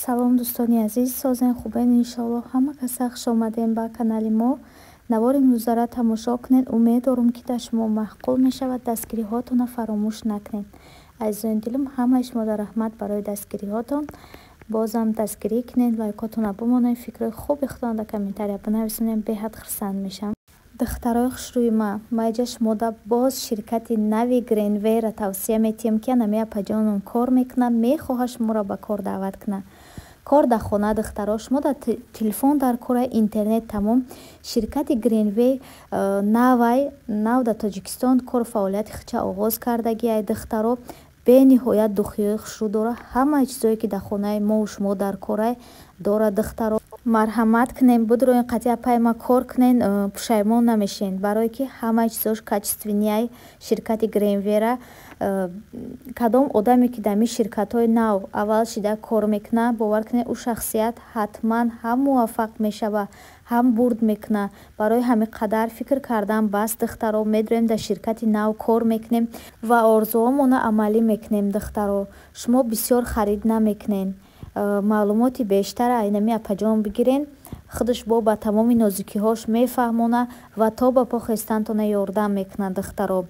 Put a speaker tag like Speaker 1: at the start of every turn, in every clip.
Speaker 1: Салом, дӯстони азиз, созен, хубен, иншоалло. Ҳама каса хуш омадем ба канали мо. Навори имрӯзара тамошо кунед, умед дорум, ки дар шумо маъқул мешавад. Дастгириҳотонро фаромӯш накунед. Азизони дилам, ҳамаи шуморо раҳмат барои дастгириҳотон. Бозам дастгирӣ кунед, лайкотонро бимонед, фикрҳои хуби худтон дар комментария бинависонед, беҳад хурсанд мешавам. Духтарои хушрӯи ма, ма иҷа шумода боз ширкати нави Гринвейра тавсия метиҳам, ки анами апаҷонон кор мекунад, мехоҳад шуморо ба кор даъват кунад. Кор дар хона, духтаро, шумо дар телефон дар кора, интернет, тамом. Ширкати Гринвей навай нав дар Тоҷикистон кору фаъолияти худша оғоз кардагиай, духтаро. Бениҳоят духиҳои хушрӯ дора, ҳамаи чизое, ки дар хонаи мову шумо дар корай, дорад, духтаро. Марҳамат кунем, будроен, қатъи апай ма кор кунен, пушаймон намешен, барое ки ҳамаи чизош качественный ай. Ширкати Гринвера кадом одаме, ки дар ин ширкатҳои нав аввал шида кор мекунад, бовар кунед, ӯ шахсият ҳатман ҳам муваффақ мешавад, ҳам бурд мекунад. Барои ҳамин қадар фикр кардан бас, духтаро, медроем, дар ширкати нав кор мекунем ва орзуҳомонро амалӣ мекунем. Духтаро, шумо бисёр харид намекунед, маълумоти бештар айнами апаҷон бигирен, худаш бо ба тамоми нозукиҳош мефаҳмонад ва то ба по хестантона ёрдам мекунад. Духтаро,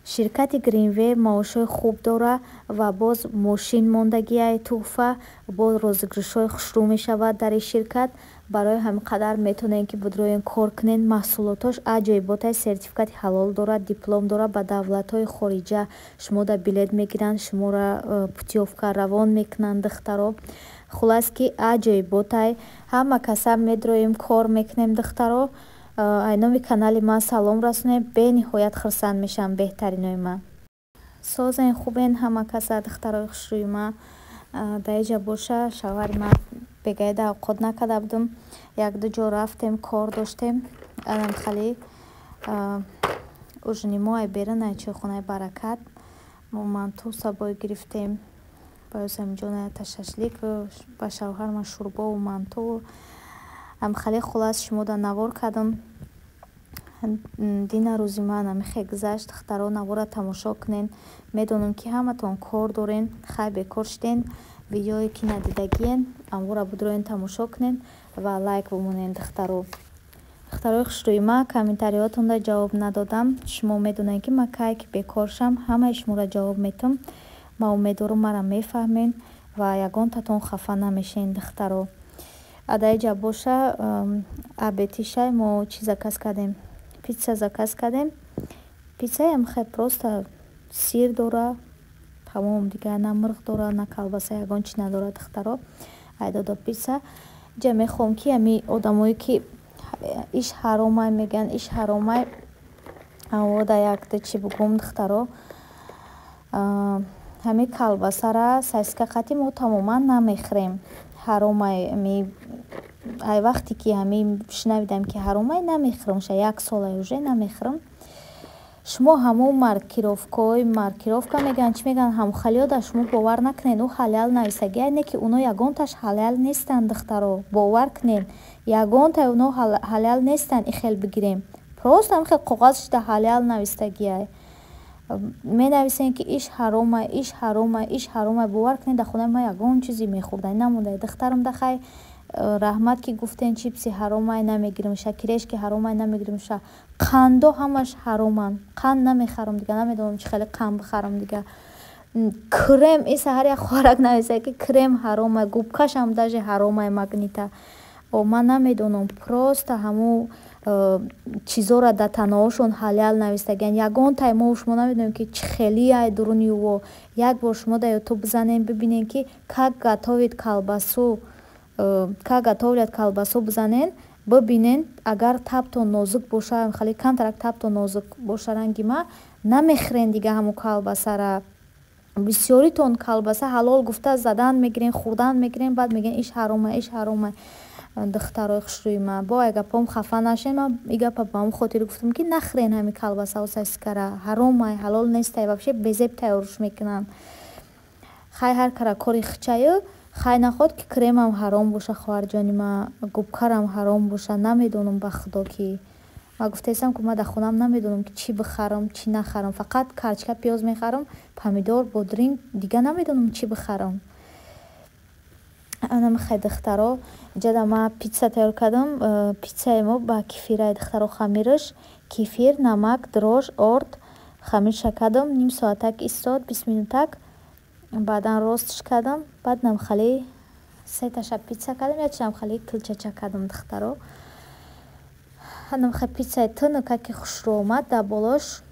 Speaker 1: ширкати Гринвей маошҳои хуб дора ва боз мошин мондагиай туҳфа, боз розыгрыш ҳои хушрӯ мешавад дар ин ширкат. Барои ҳамин қадар метавонед, ки будроен, кор кунед. Маҳсулотош аҷоиботай, сертификати ҳалол дорад, диплом дорад, ба давлатҳои хориҷа шумода билет мегиранд, шуморо путёвка равон мекунанд. Духтаро, хуллас, ки аҷоиботай. Ҳама каса медроем, кор мекунем. Духтаро, айноми канали ман салом расонед, бениҳоят хурсанд мешавам. Беҳтаринои ман, созен, хубен, ҳама каса? Духтарои хушрӯи ман, дар иҷа боша, шавҳари ман бегаида авқот накарда будум, якду ҷо рафтем, кор доштем. Анамхали ужин и мо ай берун, ай чойхонаи Баракат мо манту сабой гирифтем, баёсамиҷон та шашлик, ба шавҳарман шӯрбову манту. Амхали, хуллас, шумода навор кардам. Дина рӯзи ман амихе гузашт. Духтаро, навора тамошо кунен. Медонам, ки ҳаматон кор дорен, хай, бекор шуден, видеое ки надидагиен, амвора будроен, тамошо кунен ва лайк бимонен. Духтаро, духтарои хушрӯи ман, комментариҳотонда ҷавоб надодам. Шумо медонед, ки ман кай ки бекор шам, ҳамаи шуморо ҷавоб метам. Ман умед дорам, маро мефаҳмен ва ягонтатон хафа намешен. Духтаро, адаиҷа боша, абетишай мо чӣ заказ кардем? Пицца заказ кардем. Пиццаям хай просто сир дора, тамом, дигар на мурғ дора, на колбаса, ягон чи надора. Духтаро, айдодо пицца. Иҷа мехоҳам, ки ами одамое, ки иш ҳаромай мегӯянд, иш ҳаромай, авода якда чӣ бугум. Духтаро, ҳами колбасара, сосиска қати мо тамоман намехӯрем, ҳаромай. Ами ай вақте ки ҳами шунавидам, ки ҳаромай, намехӯрам ша, як солай уже намехӯрам. Шумо ҳамон маркировка ҳои, маркировка мегӯянд, чӣ мегӯянд, ҳамхалиёда шумо бовар накунед. Ӯ ҳалал нависагия, не ки оно ягонташ ҳалал нестанд. Духтаро, бовар кунед, ягонтаи оно ҳалал нестанд. Ихел бигирем, просто ҳамихел коғаз шида ҳалал навистагиай, менависем, ки иш ҳаромай, иш ҳаромай, иш ҳаромай. Бовар кунед, дар хонаи ман ягон чизе мехӯрданӣ намонда. Духтарам да хай раҳмат, ки гуфтен, чипси ҳаромай, намегиримша, кирешки ҳаромай, намегиримша, қандо ҳамаш ҳароманд, қанд намехарам, дига намедонам, чӣ хеле қанд бихарам. Дига крем, ин саҳар як хоҳарак нависа, ки крем ҳаромай, губка шам даже ҳаромай, Магнита. О, ман намедонам, просто ҳамун чизоро дар танаҳошон ҳалал навистагиянд. Ягонтаи мо шумо намедонем, ки чӣ хелиай дуруни ӯ. Як бор шумо дар Ютуб бизанем, бибинем, ки как готовить колбасу, как готовят колбасу бизанен, бибинен. Агар табтон нозук боша, хеле камтарак табтон нозук боша, ранги ма, намехӯрен дига ҳамун колбасара. Бисёритон колбаса ҳалол гуфта задан мегирен, хӯрдан мегирен, баъд мегӯян, иш ҳаромай, иш ҳаромай. Духтарои хушрӯи ман, бо ай гапом хафа нашен. Ман и гапа ба ҳамон хотир гуфтам, ки нахӯрен ҳамин колбасаву сосискара, ҳаромай, ҳалол нестай, вообще безеб тайёрш мекунанд. Хай, ҳар кара кори хичаю. Хай, наход ки кремам ҳаром боша, хоҳарҷони ман, губка рам ҳаром боша, намедонам, ба худо, ки ман гуфтаистам, ки ман дар хонаам намедонам, ки чӣ бихарам, чӣ нахарам. Фақат карчка пиёз мехарам, помидор, бодринг, дига намедонам, чӣ бихарам. Анам хай духтаро, иҷада ма питса тайёр кардам. Питсаи мо ба кефирай, духтаро. Хамираш кефир, намак, дрожж, орд. Хамирша кардам, ним соатак истод, 20 минутак. Баъдан ростш кардам. Баъд намхали сеташа питса кардам, якчи намхали килчача кардам, духтаро. Анамхай питсаи тунукаки хушрӯ омад. Дар болош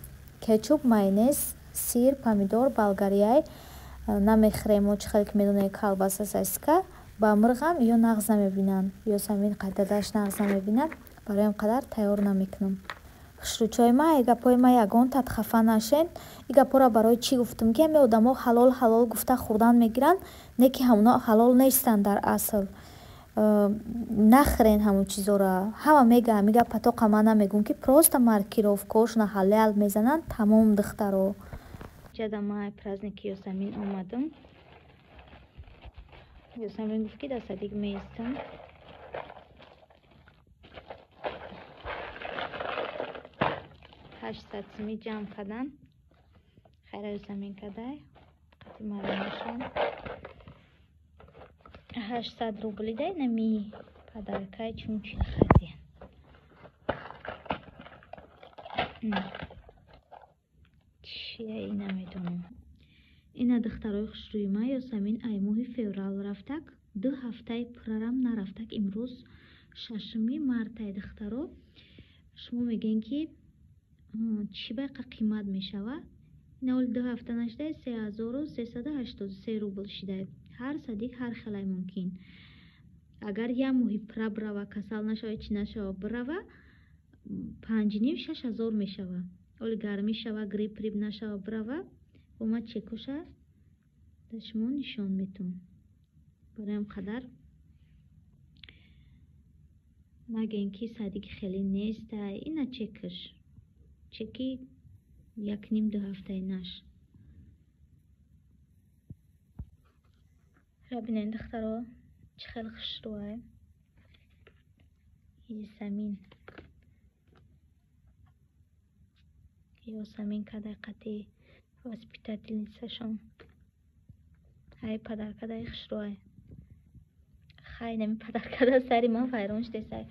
Speaker 1: кетчуп, майонез, сир, помидор, болгарияй. Намехӯрем мо, чӣ хеле ки медонед, колбаса, сосиска. Ба мурғам ё нағз намебинанд, Ёсамин қайдадаш нағз намебинад, барои ҳам қадар тайёр намекунам. Хушрӯчои ма, э гапҳои ма ягон тат хафа нашен. И гапҳоро барои чӣ гуфтам, ки ҳами одамо ҳалол ҳалол гуфта хӯрдан мегиранд, не ки ҳамоно ҳалол нестанд дар асл. Нахӯрен ҳамон чизоро. Ҳама мега ҳами гапа, тоқа ман намегӯм, ки просто маркировкаҳошона ҳалал мезананд, тамом, духтаро. Ҷада ма праздники Ёсамин омадам. Ёсамин гуфт, ки дар садик меистам. 800 сумӣ ҷамъ кардан. Хайра, Ёсамин кадай қати маромашон 800 рубли дай нами подаркай чунчин хазиян. Чия, и намедонам. Ина, духтарои хушрӯи ма, Ёсамин ай моҳи феврал рафтак, 2 ҳафтаи пуррарам нарафтак. Имрӯз 6 мартай, духтаро. Шумо мегӯем, ки чӣ байқа қимат мешава? Ина, оли 2 ҳафта нашидай, 3383 рубл шидай. Ҳар садик ҳар хелай мумкин. Агар як моҳи пурра бирава, касал нашава, чӣ нашава, бирава, 5,5, 6 ҳазор мешава. Оли гармӣ шава, грипп рип нашава, бирава, бо ма чекоша да шумо нишон метум. Барои қадар нагӯем, ки садики хеле нестай. Ина чекаш, чеки якним ду ҳафтаи наш. Бинед, духтаро, чӣ хеле хушрӯай Ёсамин. Ёсамин кадай қати воспитательницашон. Ҳай, подаркадай хушрӯай. Хай, нами подаркада сари ман вайрон шудесай.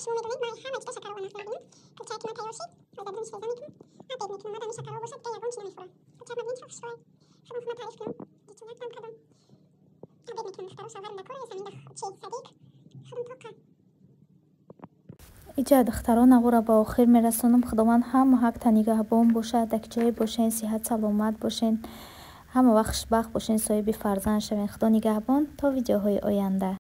Speaker 2: Шумо медонед, ман ҳама чиза шакарро нағз мебинам. Кулчае ки ман тайёр шид, аз дадуниш реза мекунам, обед мекунам. Мадами шакарро бошад, дига ягон чи намехӯрам. Кулчаат мабинед, чӣ хушрӯй. Худам хума таъриф кунам, 21 дам кардам, обед мекунам. Духтаро, шавҳарам дар кор, Ясамин дар чи садик, худам тоқа.
Speaker 1: Иҷа, духтаро, навора ба охир мерасонам. Худованд ҳама ҳақта нигаҳбон бошад. Дар ҷое бошен, сиҳат саломат бошен, ҳама вақт хушбахт бошен, соҳиби фарзанд шавен. Худо нигаҳбон, то видеоҳои оянда.